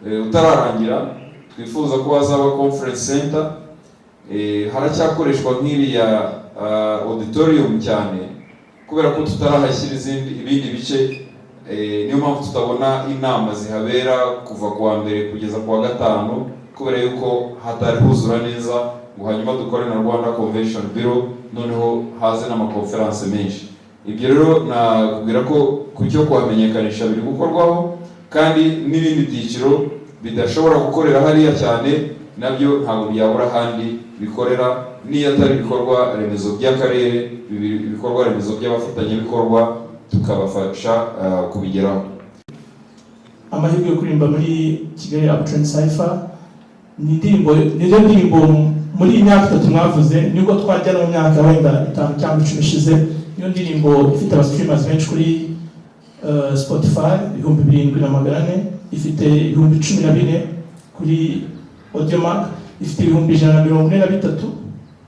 utararangira, twifuza ko hazaba conference center. Haracyakoreshwa nk'iriya auditorium cyane kubera ko tutarahashyira ibindi bice. Niyo mpamvu tutabona inama zihabera kuva ku wa mbere kugeza ku wa gatanu, kubera yuko hatari huzura neza ngo hanyuma dukore na Rwanda Convention Bureau, noneho haze n'amakonferanse menshi. Ibyo rero nakubwira ko ku cyo kuhamenyekanisha biri gukorwaho, kandi n'ibindi byiciro bidashobora gukorera hariya cyane nabyo ntabwo byabura ahandi bikorera, n'iyo atari ibikorwa remezo by'akarere, ibikorwa remezo by'abafatanyabikorwa, tukabafasha kubigeraho. Amahirwe yo kuririmba muri Kigali Uptrend Cypher ni indirimbo, niyo ndirimbo muri iyi myaka 3 mwavuze, nibwo twajya no mu myaka wenda 5 cyangwa 10 ishize, niyo ndirimbo ifite aba streamers benshi kuri Spotify, 7400, ifite 14,000 kuri Audiomack, ifite 143,000,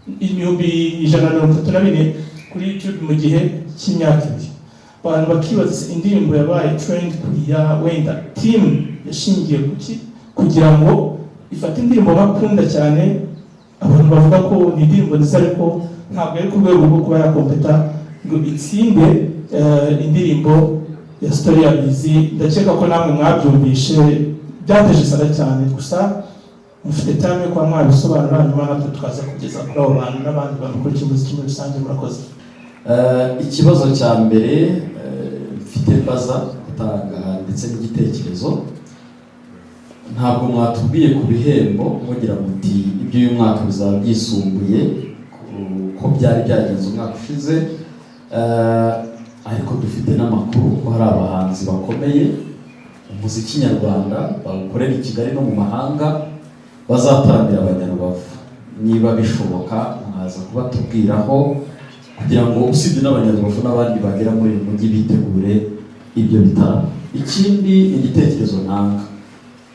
134,000 kuri YouTube mu gihe cy'imyaka 2. Abantu bakibaza se indirimbo yabaye trend kuriya, wenda team yashingiye kuki kugira ngo ifate indirimbo bakunda cyane? Abantu bavuga ko ni indirimbo nziza, ariko ntabwo ari ku rwego rwo kuba yakompeta ngo itsinde indirimbo ya Story ya Bizi. Ndakeka ko namwe mwabyumvishe, byateje isara cyane. Gusa mufite time yo kuba mwabisobanura, hanyuma natwe tukaza kugeza kuri abo bantu n'abandi bantu bakurikiye umuziki muri rusange. Murakoze. Ikibazo cya mbere mfite mbaza gutanga ndetse n'igitekerezo, ntabwo mwatubwiye ku bihembo mugira muti iby'uyu mwaka bizaba byisumbuye ko byari byagenze umwaka ushize. Ariko dufite n'amakuru ko hari abahanzi bakomeye umuziki nyarwanda bawukorera i Kigali no mu mahanga bazataramira Abanyarubavu. Niba bishoboka mwaza kubatubwiraho, kugira ngo usibye n'Abanyarubavu n'abandi bagera muri uyu mujyi bitegure ibyo bitaramo. Ikindi, igitekerezo ntanga,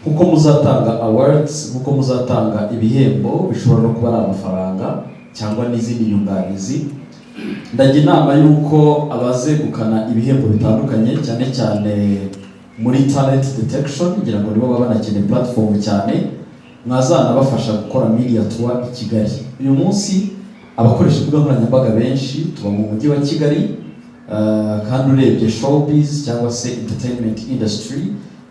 nkuko muzatanga awards, nkuko muzatanga ibihembo bishobora no kuba ari amafaranga cyangwa n'izindi nyunganizi, ndajya inama y'uko abazegukana ibihembo bitandukanye, cyane cyane muri talent detection, ngira ngo nibo baba banakeneye platform cyane, mwazanabafasha gukora media tour i Kigali. Uyu munsi abakoresha imbuga nkoranyambaga benshi tuba mu mujyi wa Kigali, kandi urebye showbiz cyangwa se entertainment industry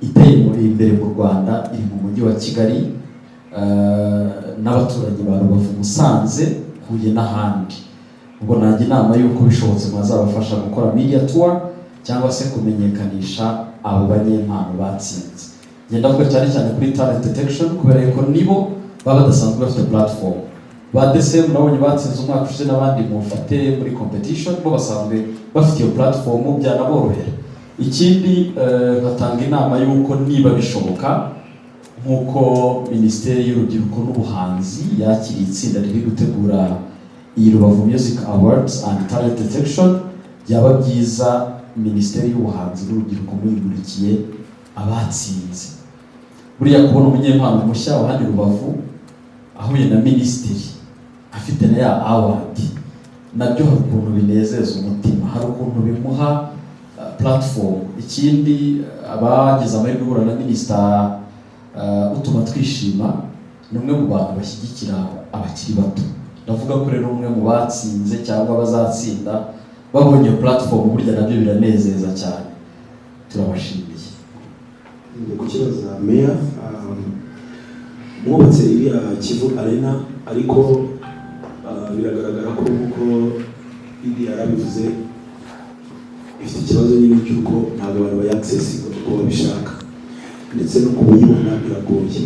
iteye muri imbere mu Rwanda iri mu mujyi wa Kigali, n'abaturage ba Rubavu, Musanze, Huye n'ahandi. Ubwo najya inama y'uko bishobotse mwazabafasha gukora media tour cyangwa se kumenyekanisha abo banyempano batsinze. Ngenda ndavuga cyane cyane kuri talent detection, kubera yuko nibo baba badasanzwe bafite platform. Ba DCM nabonye batsinze umwaka ushize n'abandi mufate muri competition, bo basanzwe bafite iyo platform, byanaborohera. Ikindi, nkatanga inama y'uko niba bishoboka, nk'uko Minisiteri y'Urubyiruko n'Ubuhanzi yakiriye itsinda riri gutegura iyi Rubavu Music Awards and Talent Detection, byaba byiza Minisiteri y'Ubuhanzi n'Urubyiruko muyimurikiye abatsinze. Buriya kubona umunyempano mushya wa hano i Rubavu ahuye na minisitiri afite na ya award, nabyo hari ukuntu binezeza umutima, hari ukuntu bimuha platform. Ikindi, abagize amahirwe guhura na minisita Utumatwishima, ni umwe mu bantu bashyigikira abakiri bato. Ndavuga ko rero umwe mu batsinze cyangwa bazatsinda babonye iyo platform, burya nabyo biranezeza cyane. Turabashimiye. Njya kukibaza meya. Mwubatse iriya Kivu Arena, ariko biragaragara ko, nk'uko Idi yarabivuze, ifite ikibazo nyine cy'uko ntabwo abantu bayaccessinga uko babishaka, ndetse no kuyibona biragoye.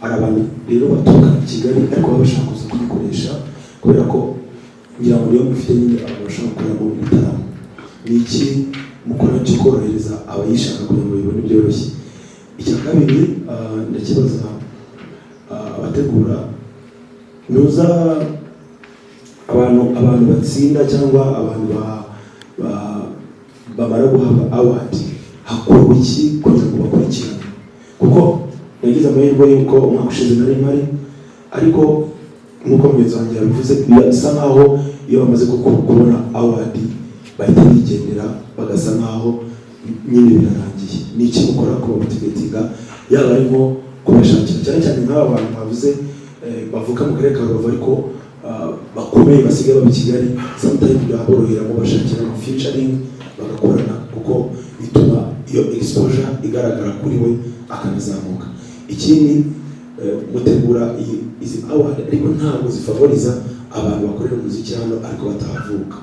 Hari abantu rero baturuka i Kigali ariko baba bashaka kuza kuyikoresha, kubera ko ngira ngo niyo mufite nyine abantu bashaka gukoreramo ibitaramo. Ni iki mukora cyo korohereza abayishaka kugira ngo babibone byoroshye? Icya kabiri, ndakibaza abategura ntuza abantu batsinda cyangwa abantu bamara guhabwa award, hakorwa iki kugira ngo bakurikirane? Kuko nagize amahirwe y'uko umwaka ushize nari mpari, ariko nk'uko mugenzi wanjye yabivuze, bisa nkaho iyo bamaze kubona award bahita bigendera, bagasa nkaho nyine birarangiye. Ni iki mukora ko bamotivatinga Yaba ari nko kubashakira, cyane cyane nk'aba bantu mwavuze bavuka mu karere ka Rubavu ariko bakomeye basigaye baba i Kigali, sometimes byaborohera mubashakira ama featuring bagakorana, kuko bituma iyo exposure igaragara kuri we akanazamuka. Ikindi, mutegura izi award ariko ntabwo zifavoriza abantu bakorera umuziki hano ariko batahavuka,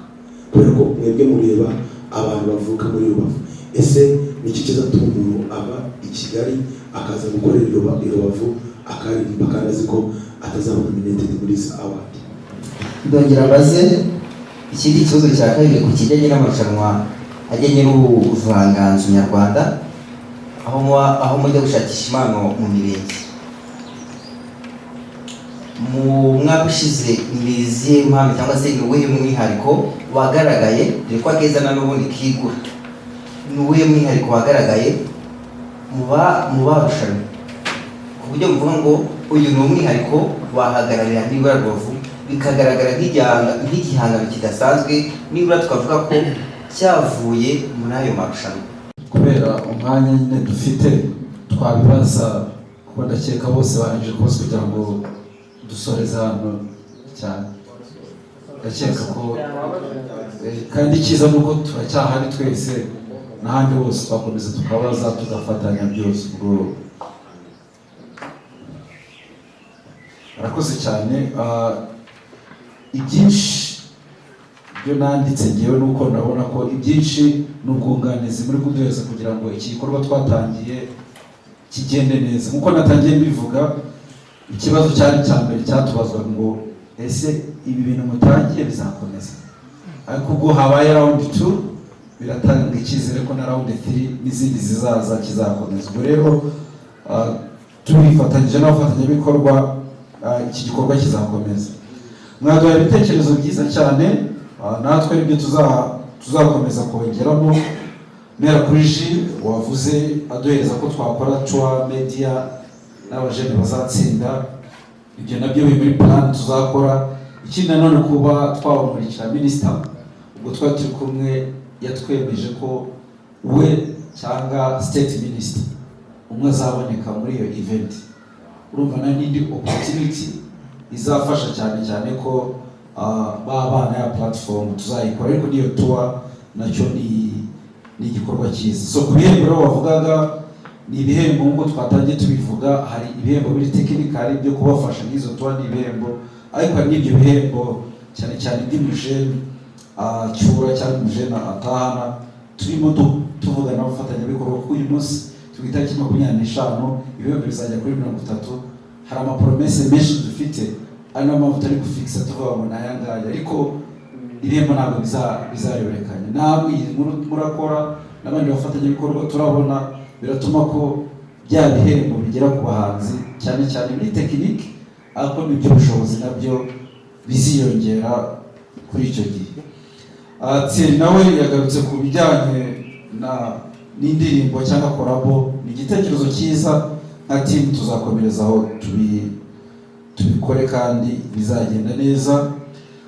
kubera ko mwebwe mureba abantu bavuka muri Rubavu. Ese ni iki kizatuma umuntu ava i Kigali akaza gukorera i Rubavu, akaririmba, kandi azi ko atazaba nominated muri izi award? Ndongera mbaze ikindi kibazo cya kabiri ku kijyanye n'amarushanwa ajyanye n'ubuvanganzo nyarwanda, aho mujya gushakisha impano mu mirenge. Mu mwaka ushize ni izihe mpano cyangwa se ni uwuhe mwihariko wagaragaye, dore ko akeza na n'ubundi kigura, ni uwuhe mwihariko wagaragaye mu barushanwa ku buryo muvuga ngo uyu ni umwihariko wahagararira nibura Rubavu, bikagaragara nk'igihangano kidasanzwe, nibura tukavuga ko cyavuye muri ayo marushanwa? Kubera umwanya nyine dufite, twabibaza kuko ndakeka bose barangije kubaza kugira ngo dusoreze hano cyane. Ndakeka ko kandi icyiza ni uko turacyahari twese, n'ahandi hose twakomeza tukabaza, tugafatanya byose. Ubwo arakoze cyane. Ibyinshi byo nanditse ngewe nuko ndabona ko ibyinshi ni ubwunganizi muri kuduheza kugira ngo iki gikorwa twatangiye kigende neza. Nkuko natangiye mbivuga, ikibazo cyari icya mbere cyatubazwaga ngo: "Ese ibi bintu mutangiye bizakomeza?" Ariko ubwo habaye round 2, biratanga icyizere ko na round 3 n'izindi zizaza kizakomeza. Ubwo rero tubifatanyije n'abafatanyabikorwa, iki gikorwa kizakomeza. Mwaduhaye ibitekerezo byiza cyane, natwe aribyo tuzakomeza kongeramo. Mera kuri ji wavuze aduhereza ko twakora tour media n'abajene bazatsinda, ibyo nabyo biri muri plan tuzakora. Ikindi nanone, kuba twabamurikira minisita, ubwo twari turi kumwe, yatwemeje ko we cyangwa state minister umwe azaboneka muri iyo event. Urumva na n'indi opportunity izafasha cyane cyane ko ba bana ya platform tuzayikora, ariko n'iyo tour nacyo ni igikorwa cyiza. So ku bihembo rero wavugaga, ni ibihembo nk'uko twatangiye tubivuga, hari ibihembo biri technical byo kubafasha nk'izo tour, ni ibihembo, ariko hari n'ibyo bihembo cyane cyane by'umujene cyura cyangwa umujene atahana. Turimo tuvugana n'abafatanyabikorwa kuko uyu munsi turi ku itariki 25, ibihembo bizajya kuri 30. Hari amapromesses menshi dufite, ari nayo mpamvu turi gufikisa tuvuga ngo ni aya ngaya, ariko ibihembo ntabwo bizayorekanya. Namwe iyi nkuru murakora n'abandi bafatanyabikorwa turabona biratuma ko bya bihembo bigera ku bahanzi, cyane cyane muri technique, ariko n'iby'ubushobozi nabyo biziyongera kuri icyo gihe. Thierry nawe yagarutse ku bijyanye na n'indirimbo cyangwa collabo. Ni igitekerezo cyiza, nka team tuzakomerezaho tubikore kandi bizagenda neza.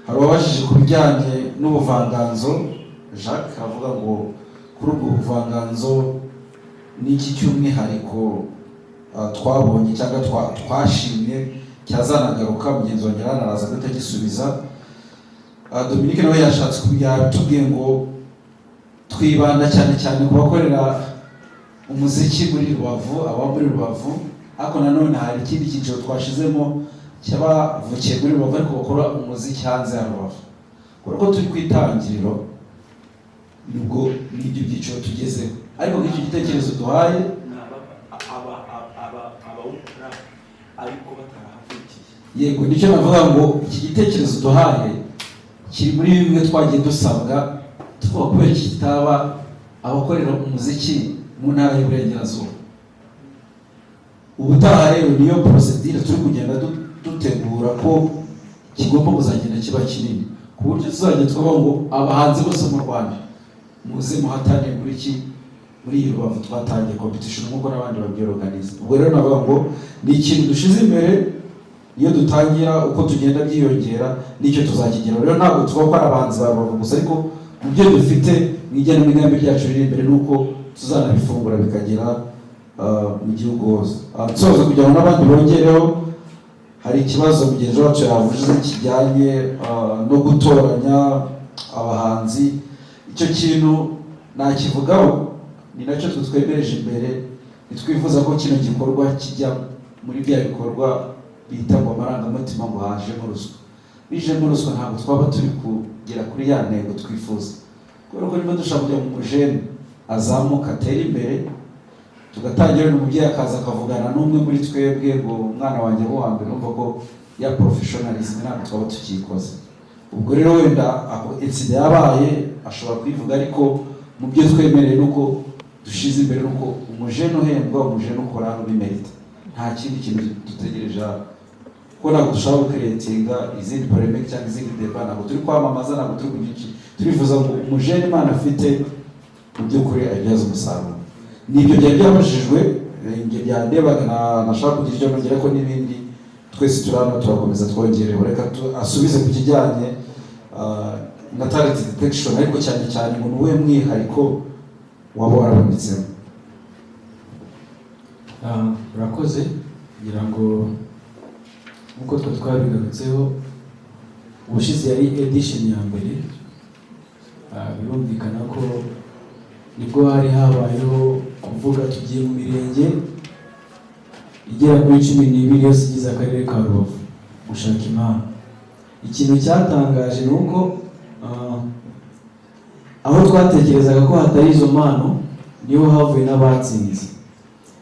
Hari uwabajije ku bijyanye n'ubuvanganzo, Jacques, avuga ngo kuri ubwo buvanganzo ni iki cy'umwihariko twabonye cyangwa twashimye cyazanagaruka. Mugenzi wanjye aranaza guhita agisubiza. Dominique nawe yashatse yatubwiye ngo twibanda cyane cyane ku bakorera umuziki muri Rubavu, aba muri Rubavu, ariko nanone hari ikindi cyiciro twashizemo cy'abavukiye muri Rubavu ariko bakora umuziki hanze ya Rubavu. Kubera ko turi ku itangiriro, nibwo n'ibyo byiciro tugezeho, ariko nk'icyo gitekerezo duhaye Abawukora ariko batarahavukiye. Yego, nicyo navuga ngo iki gitekerezo duhaye kiri muri bimwe twagiye dusabwa, tuvuga kubera iki kitaba abakorera umuziki mu ntara y'Iburengerazuba. Ubutaha rero niyo procédure turi kugenda dutegura ko kigomba kuzagenda kiba kinini, ku buryo tuzajya tuvuga ngo abahanzi bose mu Rwanda muze muhatane muri iki, muri iyi Rubavu twatangiye competition, nk'uko n'abandi babyorganiza. Ubwo rero navuga ngo ni ikintu dushize imbere, iyo dutangira uko tugenda byiyongera n'icyo tuzakigeraho. Rero ntabwo tuvuga ko ari abahanzi ba Rubavu gusa, ariko mu byo dufite mu igenamigambi ryacu riri imbere ni uko tuzanabifungura bikagera mu gihugu hose. Nsoza kugira ngo n'abandi bongereho, hari ikibazo mugenzi wacu yavuze kijyanye no gutoranya abahanzi. Icyo kintu nakivugaho, ni nacyo twe twemereje imbere. Ntitwifuza ko kino gikorwa kijya muri bya bikorwa bita ngo amarangamutima, ngo hajemo ruswa. Bijemo ruswa, ntabwo twaba turi kugera kuri ya ntego twifuza, kubera ko niba dushaka kugira ngo umujene azamuke, atere imbere, tugatangira umubyeyi akaza akavugana n'umwe muri twebwe ngo umwana wanjye wo wa mbere, urumva ko ya professionalism ntabwo twaba tukiyikoze. Ubwo rero wenda ako incident yabaye ashobora kuyivuga, ariko mu byo twemereye nuko dushize imbere nuko umujene uhembwa, umujene ukora hano bimerita. Nta kindi kintu dutegereje hano, kuko ntabwo dushaka gucreatinga izindi polémique cyangwa izindi débat. Ntabwo turi kwamamaza, ntabwo turi kugira iki. Turifuza ngo umujene Imana afite mu by'ukuri abibyaze umusaruro. Nibyo byari byabajijwe, njye byandebaga, nashaka kugira icyo nongera ko n'ibindi twese turi hano turakomeza twongereho. Reka asubize ku kijyanye na talent detection, ariko cyane cyane ngo ni uwuhe mwihariko waba warabonetsemo? Urakoze. Ngira ngo nk'uko twe twabigarutseho ubushize, yari edition ya mbere. Birumvikana ko nibwo hari habayeho kuvuga tugiye mu mirenge igera kuri 12 yose igize akarere ka Rubavu gushaka impano. Ikintu cyatangaje ni uko aho twatekerezaga ko hatari izo mpano niho havuye n'abatsinze,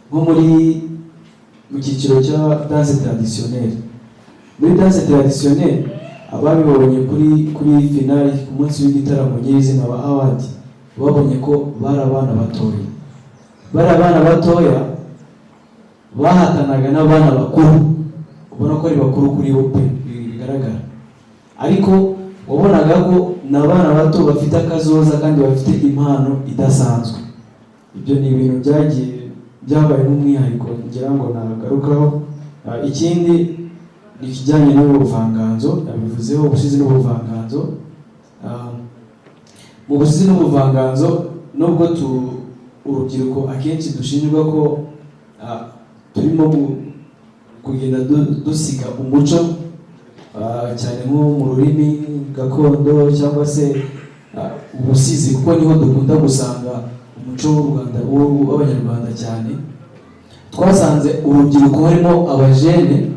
nko mu cyiciro cya danse traditionnelle. Muri danse traditionnelle, ababibonye kuri finale, ku munsi w'igitaramo nyirizina wa award, babonye ko bari abana batoya. Bari abana batoya bahatanaga n'abana bakuru, ubona ko ari bakuru kuri bo pe, bigaragara, ariko wabonaga ko ni abana bato bafite akazoza kandi bafite impano idasanzwe. Ibyo ni ibintu byagiye byabaye nk'umwihariko ngira ngo nagarukaho. Ikindi ni ikijyanye n'ubuvanganzo, yabivuzeho, ubusizi n'ubuvanganzo. Mu busizi n'ubuvanganzo, nubwo urubyiruko akenshi dushinjwa ko turimo kugenda dusiga umuco, cyane nko mu rurimi gakondo cyangwa se ubusizi, kuko niho dukunda gusanga umuco w'u Rwanda, w'Abanyarwanda cyane, twasanze urubyiruko harimo abajene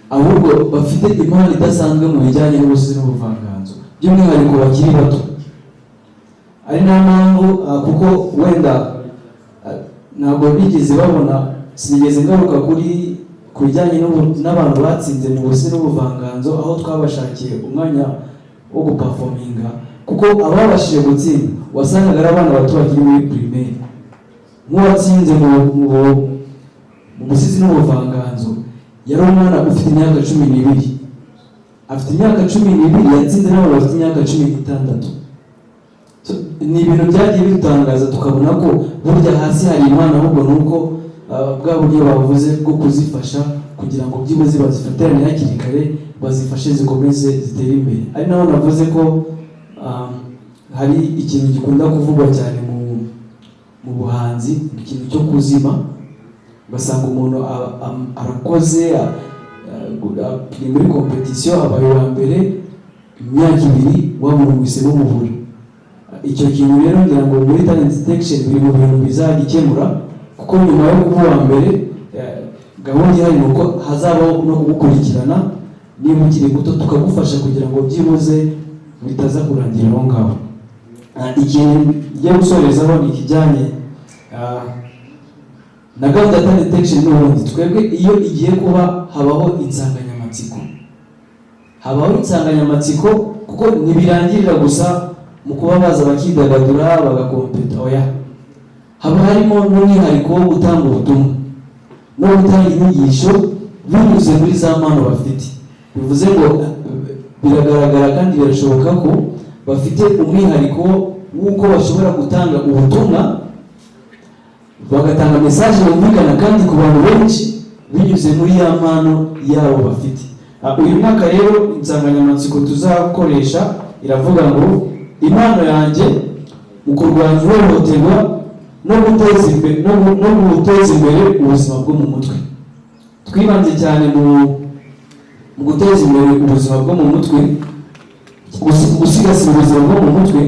ahubwo bafite impano idasanzwe mu bijyanye n'ubusizi n'ubuvanganzo, by'umwihariko bakiri bato. Ari nayo mpamvu, kuko wenda ntabwo bigeze babona, sinigeze ngaruka ku bijyanye n'abantu batsinze mu busizi n'ubuvanganzo, aho twabashakiye umwanya wo guperforminga, kuko ababashije gutsinda wasangaga ari abana bato bakiri muri primaire. Nk'uwatsinze mu busizi n'ubuvanganzo yari umwana ufite imyaka 12. Afite imyaka 12, yatsinze n'abantu bafite imyaka 16. So, ni ibintu byagiye bidutangaza, tukabona ko burya hasi hari impano, ahubwo ni uko bwa buryo bavuze bwo kuzifasha kugira ngo byibuze bazifatirane hakiri kare, bazifashe zikomeze zitere imbere. Ari naho navuze ko hari ikintu gikunda kuvugwa cyane mu buhanzi, ikintu cyo kuzima, ugasanga umuntu arakoze, ni muri competition, abaye uwa mbere, imyaka 2 wamwumvise mumubura. Icyo kintu rero ngira ngo muri talent detection biri mu bintu bizagikemura, kuko nyuma yo kuba uwa mbere, gahunda ihari ni uko hazabaho no kugukurikirana niba ukiri muto, tukagufasha kugira ngo byibuze bitaza kurangira aho ngaho. Ikintu ngiye gusorezaho ni ikijyanye na gahunda ya talent detection. N'ubundi twebwe iyo igiye kuba habaho insanganyamatsiko, habaho insanganyamatsiko, kuko ntibirangirira gusa mu kuba baza bakidagadura, bagakompeta, oya, haba harimo n'umwihariko wo gutanga ubutumwa no gutanga inyigisho binyuze muri za mpano bafite. Bivuze ngo biragaragara kandi birashoboka ko bafite umwihariko w'uko bashobora gutanga ubutumwa, bagatanga message yumvikana kandi ku bantu benshi binyuze muri ya mpano yabo bafite. Uyu mwaka rero insanganyamatsiko tuzakoresha iravuga ngo: "Impano yanjye mu kurwanya ihohoterwa." no guteza imbere ubuzima bwo mu mutwe. Twibanze cyane mu guteza imbere ubuzima bwo mu mutwe, gusigasira ubuzima bwo mu mutwe,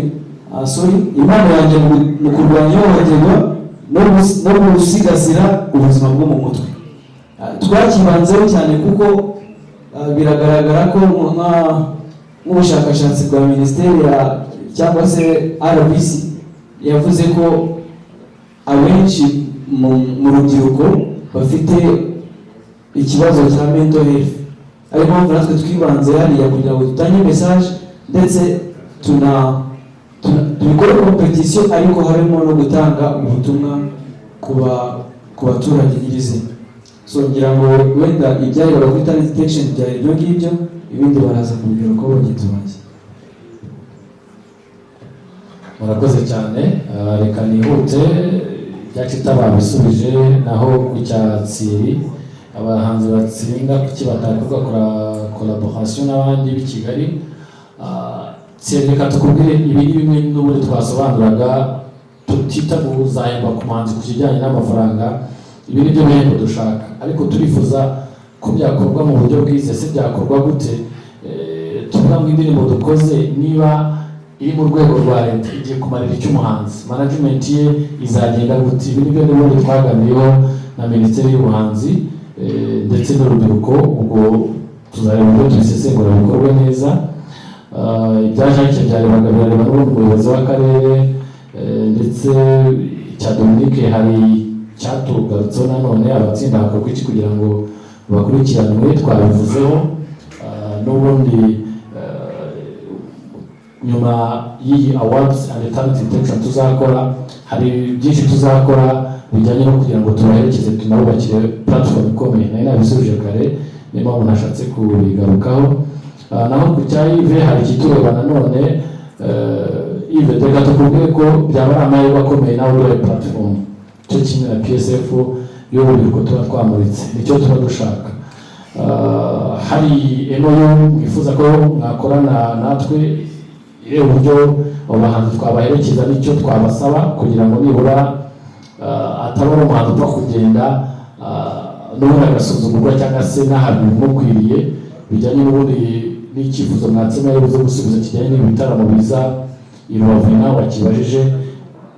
sorry, impano yanjye mu kurwanya ihohoterwa no gusigasira ubuzima bwo mu mutwe. Twakibanzeho cyane kuko biragaragara ko nk'ubushakashatsi bwa minisiteri ya cyangwa se RBC yavuze ko abenshi mu rubyiruko bafite ikibazo cya mental health, ariyo mpamvu natwe twibanze hariya kugira ngo dutange message ndetse tubikore competition, ariko harimo no gutanga ubutumwa ku baturage nyirizina. So ngira ngo wenda ibyarebaga kuri talent detection byari ibyo ngibyo, ibindi baraza kubigarukaho bagenzi banjye. Murakoze cyane. Reka nihute, ibyacu babisubije. Naho ku cyatsiri, abahanzi batsinda kuki batakorwa collaboration n'abandi b'i Kigali? Reka tukubwire, ibi ni bimwe n'ubundi twasobanuraga, tutita kuzahemba ku muhanzi ku kijyanye n'amafaranga. Ibi ni byo bihembo dushaka, ariko turifuza ko byakorwa mu buryo bwiza. Ese byakorwa gute? Tuvuga ngo indirimbo dukoze, niba iri mu rwego rwa leta, igiye kumarira icyo umuhanzi? Management ye izagenda gute? Ibi nibyo n'ubundi twaganiriyeho na Minisiteri y'Ubuhanzi ndetse n'Urubyiruko. Ubwo tuzareba uburyo tubisesengura bikorwe neza. Ibya Jacques byarebaga, birareba n'ubundi umuyobozi w'akarere, ndetse icya Dominique hari cyatugarutseho nanone, abatsinda hakorwa iki kugira ngo bakurikiranwe? Twabivuzeho. N'ubundi nyuma y'iyi awards and talent detection tuzakora, hari byinshi tuzakora bijyanye no kugira ngo tubaherekeze, tunabubakire platform ikomeye. Nari nabisubije kare, niyo mpamvu nashatse kubigarukaho. Naho ku cya Yves, hari ikitureba nanone. Yves, reka tukubwire ko byaba ari amahirwe akomeye nawe uduhaye platform cyo kimwe na PSF y'urubyiruko tuba twamuritse, nicyo tuba dushaka. Hari MOU mwifuza ko mwakorana natwe ireba uburyo abo bahanzi twabaherekeza n'icyo twabasaba kugira ngo nibura ataba ari umuhanzi upfa kugenda, n'ubundi agasuzugurwa cyangwa se n'ahantu bimukwiriye, bijyanye n'ubundi n'icyifuzo mwatsema buze gusubiza kijyanye n'ibi bitaramo biza i Rubavu nawe wakibajije.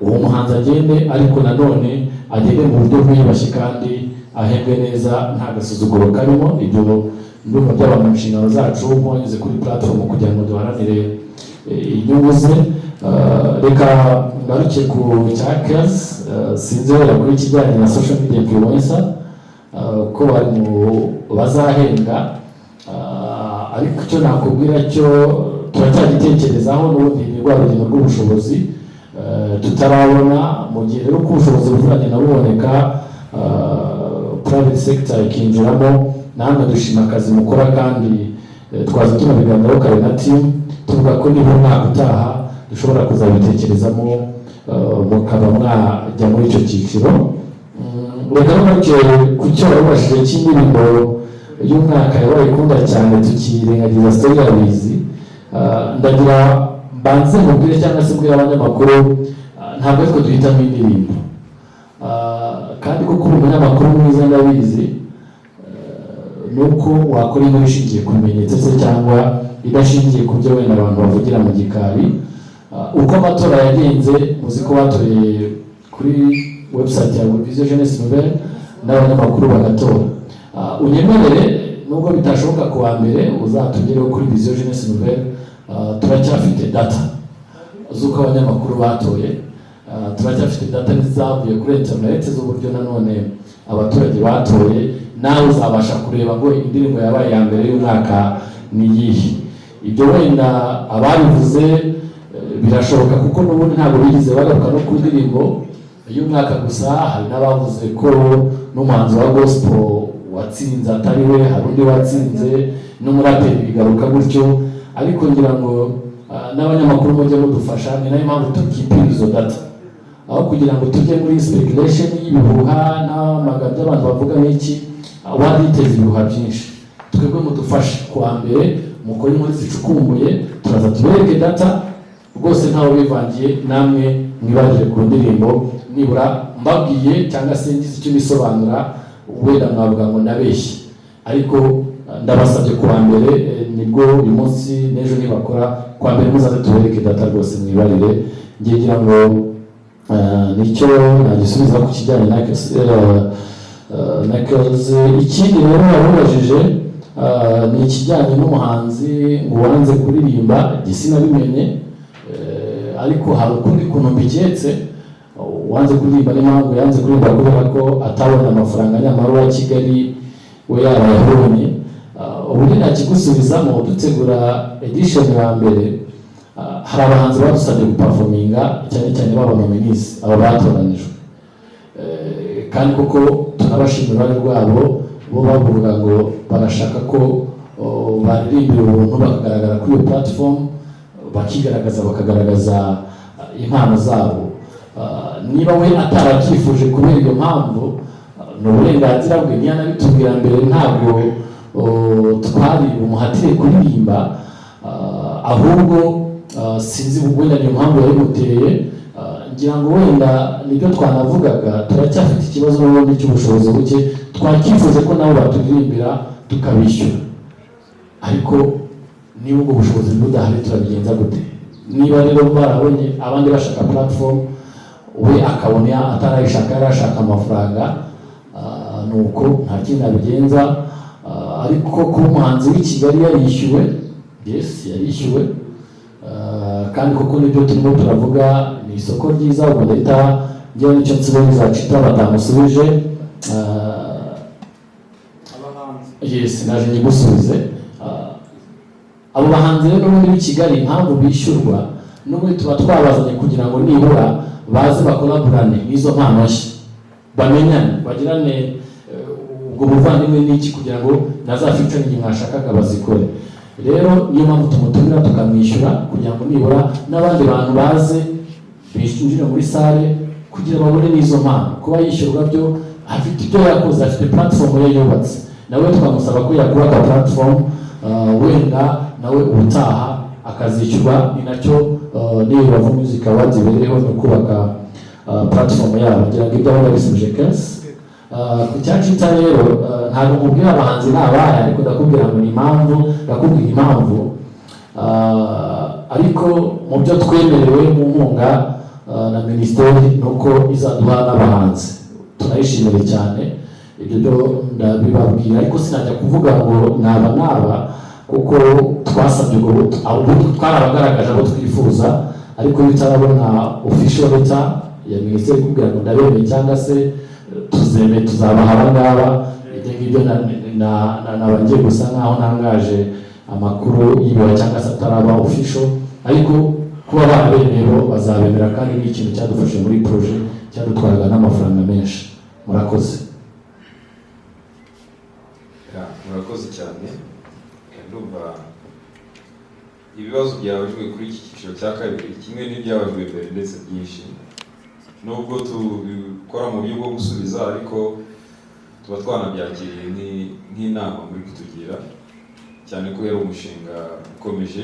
Uwo muhanzi agende, ariko nanone agende mu buryo bwiyubashye kandi ahembwe neza, nta gasuzuguro karimo. Ibyo ndumva byaba mu nshingano zacu nk'uwanyuze kuri platform kugira ngo duharanire inyungu ze. Reka ngaruke ku cya Keza. Sinzi wenda kuri ikijyanye na social media influencer, ko bari mu bazahembwa, ariko icyo nakubwira cyo turacyagitekerezaho. N'ubundi ni rwa rugendo rw'ubushobozi tutarabona. Mu gihe rero ko ubushobozi buzagenda buboneka, private sector ikinjiramo, namwe dushima akazi mukora, kandi twaza tunabiganiraho kare na team, tuvuga ko nibura umwaka utaha dushobora kuzabitekerezamo, mukaba mwajya muri icyo cyiciro. Reka ntugaruke ku cyo wabashije cy'indirimbo y'umwaka yabaye ikunda cyane, tukirengagiza story ya Bizi. Ndagira mbanze mubwire cyangwa se mbwire abanyamakuru, ntabwo aritwe duhitamo indirimbo. Kandi kuko uri umunyamakuru mwiza ndabizi, ni uko wakora inkuru ishingiye ku bimenyetso se cyangwa idashingiye ku byo wenda abantu bavugira mu gikari. Uko amatora yagenze, muzi ko batoreye kuri website ya Vision Jeunesse Nouvelle n'abanyamakuru bagatora. Unyemerere, nubwo bitashoboka ku wa mbere, uzatugereho kuri Vision Jeunesse Nouvelle. Turacyafite data z'uko abanyamakuru batoye. Turacyafite data zavuye kuri internet z'uburyo nanone abaturage batoye. Nawe uzabasha kureba ngo indirimbo yabaye iya mbere y'umwaka ni iyihe. Ibyo wenda ababivuze, birashoboka, kuko n'ubundi ntabwo bigeze bagaruka no ku ndirimbo y'umwaka gusa. Hari n'abavuze ko n'umuhanzi wa gospel watsinze atari we, hari undi watsinze, n'umuraperi bigaruka gutyo. Ariko ngira ngo n'abanyamakuru mujye mudufasha, ni nayo mpamvu tukipira izo data aho kugira ngo tujye muri speculation y'ibihuha n'amagambo y'abantu bavuga n'iki, waditeza ibihuha byinshi. Twebwe mudufashe, kuwa mbere mukore inkuru zicukumbuye, turaza tubereke data. Rwose ntawe bivangiye, namwe mwibarire ku ndirimbo. Nibura mbabwiye cyangwa se ngize icyo bisobanura, wenda mwavuga ngo nabeshye, ariko ndabasabye, kuwa mbere, nibwo uyu munsi n'ejo nibakora, kuwa mbere muzaze tubereke data rwose, mwibarire. Ngiye ngira ngo nicyo nagisubiza ku kijyanye na kaze. Ikindi rero wabubajije ni ikijyanye n'umuhanzi ngo wanze kuririmba. Sinabimenye, ariko hari ukundi kuntu mbiketse. Wanze kuririmba n'impamvu yanze kuririmba kubera ko atabonye amafaranga, nyamara uwa Kigali we yarayabonye. Ubundi ntakigusubizamo. Dutegura edition ya mbere, hari abahanzi badusabye guperforminga, cyane cyane baba nominees, aba batoranijwe. Kandi koko tunabashimira uruhare rwabo. Bo bavuga ngo barashaka ko baririmbira ubuntu, bakagaragara kuri iyo platform, bakigaragaza, bakagaragaza impano zabo. Niba we atarabyifuje kubera iyo mpamvu, ni uburenganzira bwe. Niyo anabitubwira mbere, ntabwo twari bumuhatire kuririmba. Ahubwo sinzi wenda niyo mpamvu yabimuteye. Ngira ngo wenda nibyo twanavugaga, turacyafite ikibazo n'ubundi cy'ubushobozi buke. Twakifuje ko nabo baturirimbira tukabishyura, ariko niba ubwo bushobozi budahari, turabigenza gute? Niba rero barabonye abandi bashaka platform, we akabona atarayishaka, yari ashaka amafaranga, ni uko nta kindi abigenza. Ariko kuba umuhanzi w'i Kigali yarishyuwe, yes, yarishyuwe. Kandi koko nibyo turimo turavuga, ni isoko ryiza. Ubwo ndahita ngira n'icyo nsubiza Chita batamusubije. Yes, naje nyigusubize. Abo bahanzi rero n'ubundi b'i Kigali, impamvu bishyurwa, n'ubundi tuba twabazanye kugira ngo nibura baze bakoraburane n'izo mpano nshya, bamenyane, bagirane ubwo buvandimwe n'iki, kugira ngo na za featuring mwashakaga bazikore. Rero niyo mpamvu tumutumira tukamwishyura, kugira ngo nibura n'abandi bantu baze binjire muri salle kugira babone n'izo mpano. Kuba yishyurwa byo, afite ibyo yakoze, afite platform ye yubatse, nawe twamusaba ko yakubaka platform, wenda nawe ubutaha akazishyurwa. Ni nacyo n'iyo Rubavu Music Awards ibereyeho, ni ukubaka platform yabo. Ngira ngo ibyo aho ndabisubije kenshi. Ku cya Chita rero, ntabwo mubwira abahanzi ni abahe, ariko ndakubwira ngo ni impamvu, ndakubwira impamvu. Ariko mu byo twemerewe mu nkunga na minisiteri ni uko izaduha n'abahanzi, tunayishimire cyane. Ibyo byo ndabibabwira, ariko sinajya kuvuga ngo naba naba, kuko twasabye ubwo abo twarabagaragaje abo twifuza, ariko iyo utarabona official letter ya minisiteri ikubwira ngo ndabemeye cyangwa se tuzeme tuzabaha aba ngaba, ibyo ngibyo naba ngiye gusa nkaho ntangaje amakuru y'ibihuha cyangwa se ataraba official. Ariko kuba barabemeye, bo bazabemera, kandi ni ikintu cyadufashe muri projet cyadutwaraga n'amafaranga menshi. Murakoze. Ya, murakoze cyane. Ndumva ibibazo byabajijwe kuri iki cyiciro cya kabiri kimwe n'ibyabajijwe mbere, ndetse byinshi, nubwo tubikora mu buryo bwo gusubiza, ariko tuba twanabyakiriye nk'inama muri kutugira, cyane ko yari umushinga ukomeje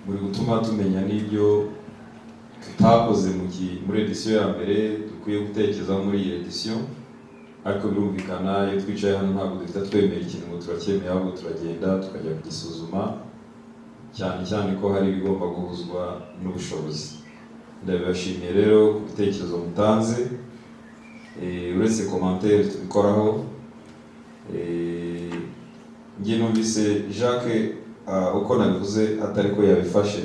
muri gutuma tumenya n'ibyo tutakoze muri edisiyo ya mbere dukwiye gutekereza muri iyi edisiyo. Ariko birumvikana, iyo twicaye hano ntabwo duhita twemera ikintu ngo turacyemeye, ahubwo turagenda tukajya kugisuzuma, cyane cyane ko hari ibigomba guhuzwa n'ubushobozi. Ndabibashimiye rero ku bitekerezo mutanze. Uretse commentaire tubikoraho, njye numvise Jacques, uko nabivuze atari ko yabifashe.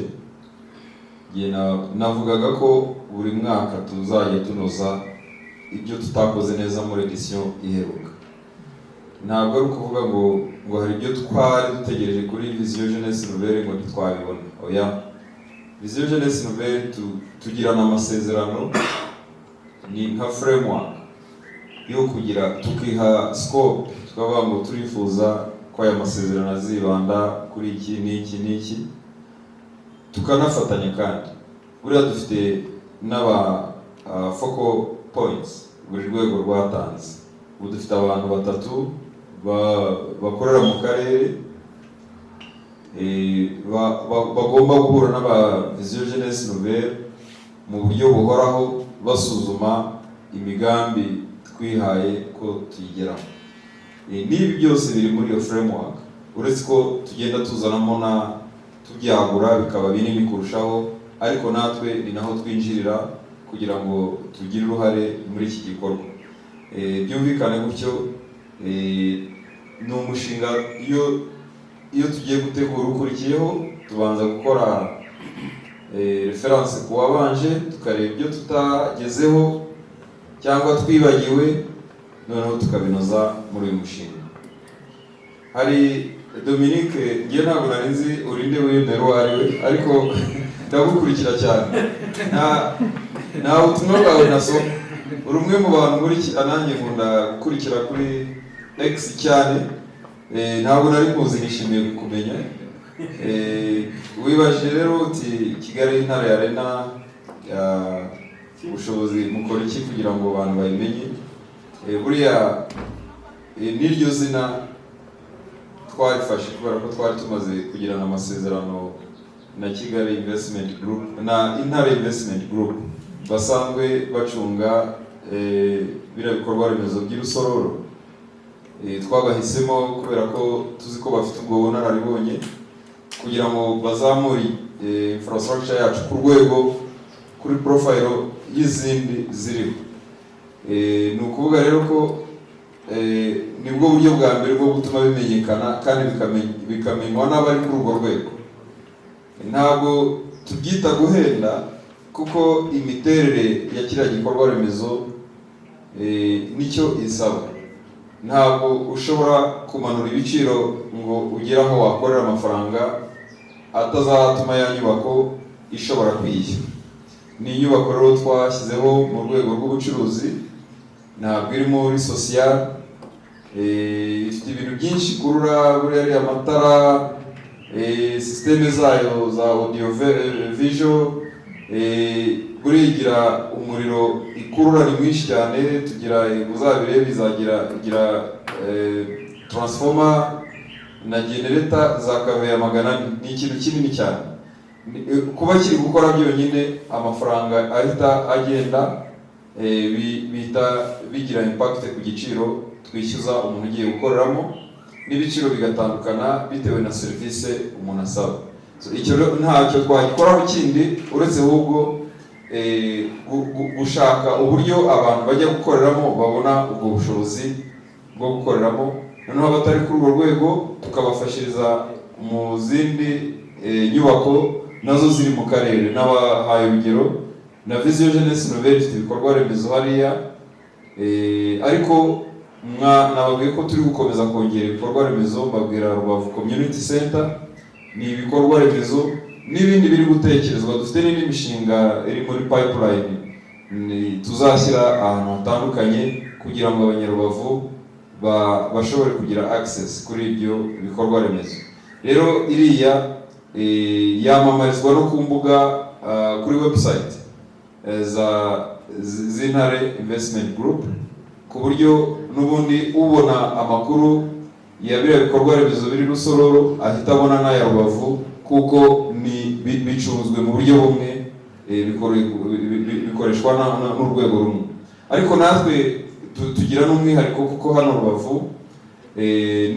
Njye navugaga ko buri mwaka tuzajya tunoza ibyo tutakoze neza muri edisiyo iheruka. Ntabwo ari ukuvuga ngo hari ibyo twari dutegereje kuri Vision Jeunesse Nouvelle ngo ntitwabibona. Oya, Vision Jeunesse Nouvelle tugirana amasezerano, ni nka framework yo kugira tukiha scope, tukavuga ngo turifuza ko aya masezerano azibanda kuri iki n'iki n'iki, tukanafatanya. Kandi buriya dufite n'aba focal points buri rwego rwatanze. Ubu dufite abantu batatu bakorera mu karere. Bagomba guhura n'aba Vision Jeunesse Nouvelle mu buryo buhoraho, basuzuma imigambi twihaye ko tuyigeraho. N'ibi byose biri muri iyo framework, uretse ko tugenda tuzanamo na tubyagura bikaba binini kurushaho, ariko natwe ni naho twinjirira kugira ngo tugire uruhare muri iki gikorwa. Byumvikane gutyo, ni umushinga iyo tugiye gutegura ukurikiyeho, tubanza gukora reference ku wabanje, tukareba ibyo tutagezeho cyangwa twibagiwe, noneho tukabinoza muri uyu mushinga. Hari Dominique, ngiye ntabwo nari nzi urinde wiyemera uwo ari we, ariko ndagukurikira cyane, nta butumwa bwawe nasoma. Uri umwe mu bantu nkurikira, nanjye nkunda gukurikira kuri X cyane. Ntabwo nari kuzi, nishimiye kukumenya. Wibajije rero uti Kigali Intare Arena ya ubushobozi, mukora iki kugira ngo abantu bayimenye? Buriya n'iryo zina twarifashe kubera ko twari tumaze kugirana amasezerano na Kigali Investment Group na Intare Investment Group, basanzwe bacunga biriya bikorwa remezo by'Urusororo. Twabahisemo kubera ko tuzi ko bafite ubwo bunararibonye kugira ngo bazamure infrastructure yacu ku rwego, kuri profile y'izindi ziriho. Ni ukuvuga rero ko nibwo buryo bwa mbere bwo gutuma bimenyekana kandi bikamenywa n'abari kuri urwo rwego. Ntabwo tubyita guhenda, kuko imiterere ya kiriya gikorwa remezo nicyo isaba. Ntabwo ushobora kumanura ibiciro ngo ugere aho wakorera amafaranga atazatuma ya nyubako ishobora kwiyishyura. Ni inyubako rero twashyizeho mu rwego rw'ubucuruzi, ntabwo iri muri social. Ifite ibintu byinshi ikurura, buriya ariya amatara, système zayo za audio visual, buriya igira umuriro ikurura ni mwinshi cyane. Tugira, uzabirebe, izagira igira transformer na generator za kVA 400. Ni ikintu kinini cyane. Kuba kiri gukora byonyine, amafaranga ahita agenda bihita bigira impact ku giciro twishyuza umuntu ugiye gukoreramo, n'ibiciro bigatandukana bitewe na serivisi umuntu asaba. So, icyo rero ntacyo twagikoraho kindi uretse ahubwo gushaka uburyo abantu bajya gukoreramo babona ubwo bushobozi bwo gukoreramo, noneho abatari kuri urwo rwego tukabafashiriza mu zindi nyubako nazo ziri mu karere. N'abahaye urugero na Vision Jeunesse Nouvelle ifite ibikorwa remezo hariya, ariko nababwiye ko turi gukomeza kongera ibikorwa remezo, mbabwira Rubavu Community Center ni ibikorwa remezo n'ibindi biri gutekerezwa. Dufite n'indi mishinga iri muri pipeline tuzashyira ahantu hatandukanye kugira ngo Abanyarubavu bashobore kugira access kuri ibyo bikorwa remezo. Rero iriya yamamarizwa no ku mbuga, kuri website za z'Intare Investment Group, ku buryo n'ubundi ubona amakuru ya biriya bikorwa remezo biri Rusororo ahita abona n'aya Rubavu, kuko ni bicunzwe mu buryo bumwe, bikoreshwa n'urwego rumwe. Ariko natwe tugira n'umwihariko, kuko hano Rubavu,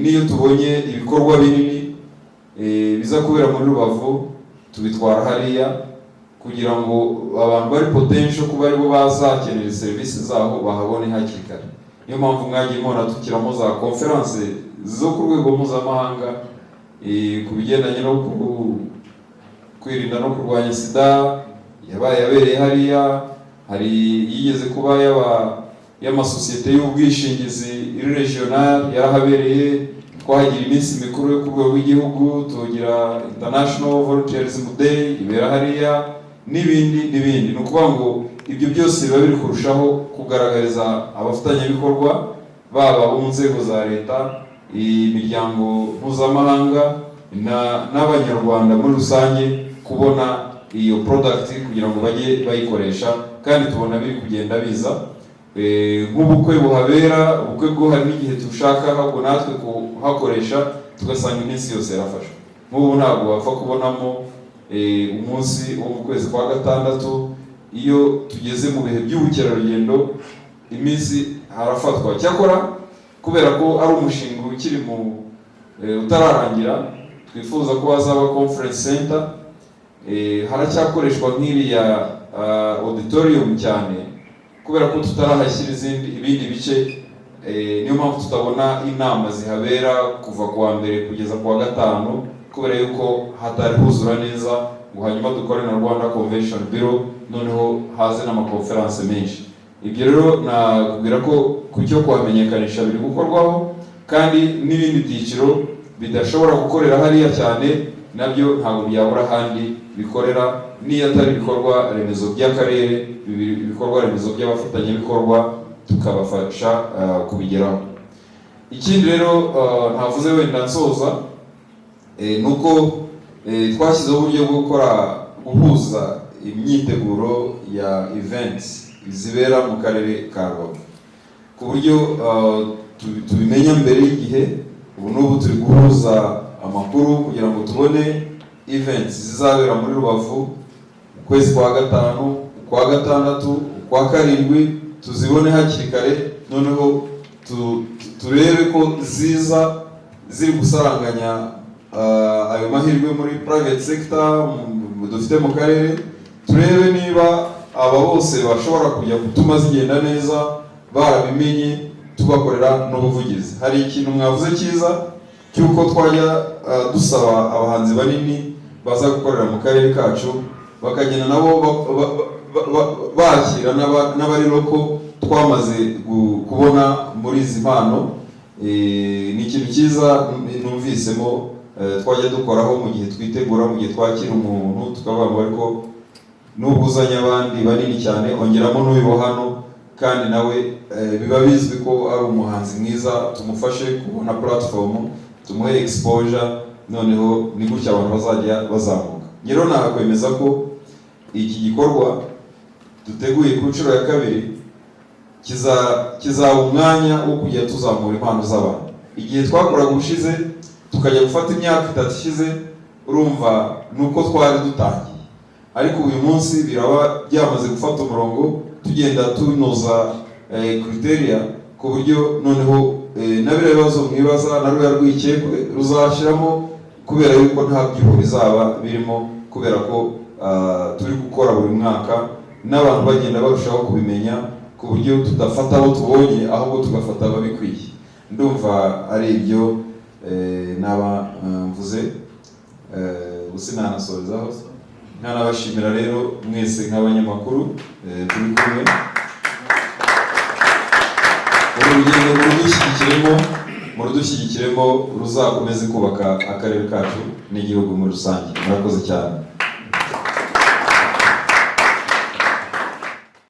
n'iyo tubonye ibikorwa binini biza kubera muri Rubavu, tubitwara hariya kugira ngo abantu bari potential kuba aribo bazakenera serivisi zaho bahabone hakiri kare. Niyo mpamvu mwagiye mubona dushyiramo za conference zo ku rwego mpuzamahanga ku bigendanye no kwirinda no kurwanya sida, yabaye yabereye hariya. Hari yigeze kuba yaba y'amasosiyete y'ubwishingizi iri regional, yarahabereye. Twahagira iminsi mikuru yo ku rwego rw'igihugu, tugira International Volunteerism Day ibera hariya, n'ibindi n'ibindi. Ni ukuvuga ngo ibyo byose biba biri kurushaho kugaragariza abafatanyabikorwa, baba abo mu nzego za leta, imiryango mpuzamahanga n'Abanyarwanda muri rusange, kubona iyo product kugira ngo bajye bayikoresha. Kandi tubona biri kugenda biza. Nk'ubukwe buhabera, ubukwe bwo hari n'igihe dushaka ahubwo natwe kuhakoresha, tugasanga iminsi yose yarafashwe. Nk'ubu ntabwo wapfa kubonamo umunsi wo mu kwezi kwa gatandatu. Iyo tugeze mu bihe by'ubukerarugendo, iminsi harafatwa. Cyakora kubera ko ari umushinga ukiri mu utararangira, twifuza ko hazaba conference center, haracyakoreshwa nk'iriya auditorium cyane kubera ko tutarahashyira ibindi bice. Niyo mpamvu tutabona inama zihabera kuva ku wa mbere kugeza ku wa gatanu, kubera yuko hatari huzura neza ngo hanyuma dukore na Rwanda Convention Bureau, noneho haze n'amakonferanse menshi. Ibyo rero nakubwira ko ku cyo kuhamenyekanisha biri gukorwaho, kandi n'ibindi byiciro bidashobora gukorera hariya cyane nabyo ntabwo byabura ahandi bikorera, n'iyo atari ibikorwa remezo by'akarere, ibikorwa remezo by'abafatanyabikorwa tukabafasha kubigeraho. Ikindi rero ntavuze wenda nsoza, ni uko twashyizeho uburyo bwo gukora guhuza imyiteguro ya events zibera mu karere ka Rubavu, ku buryo tubimenya mbere y'igihe. Ubu n'ubu turi guhuza amakuru kugira ngo tubone events zizabera muri Rubavu mu kwezi kwa gatanu, ukwa gatandatu, ukwa karindwi, tuzibone hakiri kare, noneho turebe ko ziza ziri gusaranganya ayo mahirwe muri private sector dufite mu karere, turebe niba aba bose bashobora kujya gutuma zigenda neza barabimenye, tubakorera n'ubuvugizi. Hari ikintu mwavuze cyiza cy'uko twajya dusaba abahanzi banini baza gukorera mu karere kacu, bakagenda nabo bakira n'abari local twamaze kubona muri izi mpano. Ni ikintu cyiza numvisemo twajya dukoraho mu gihe twitegura, mu gihe twakira umuntu, tukavuga ngo ariko nubwo uzanye abandi banini cyane, ongeramo n'uyu wa hano, kandi nawe biba bizwi ko ari umuhanzi mwiza, tumufashe kubona platform, tumuhe exposure, noneho ni gutya abantu bazajya bazamuka. Rero nakwemeza ko iki gikorwa duteguye ku nshuro ya kabiri kizaba umwanya wo kujya tuzamura impano z'abantu. Igihe twakoraga ubushize, tukajya gufata imyaka 3 ishize, urumva ni uko twari dutangiye, ariko uyu munsi biraba byamaze gufata umurongo, tugenda tunoza criteria, ku buryo noneho na biriya bibazo mwibaza na ruriya rwikekwe ruzashiramo, kubera yuko nta byuho bizaba birimo, kubera ko turi gukora buri mwaka n'abantu bagenda barushaho kubimenya, ku buryo tudafata abo tubonye, ahubwo tugafata ababikwiye. Ndumva ari ibyo naba mvuze. Ubu sinanasorezaho, nkanabashimira rero mwese nk'abanyamakuru turi kumwe. Uru rugendo murudushyigikiremo, ruzakomeze kubaka akarere kacu n'igihugu muri rusange. Murakoze cyane.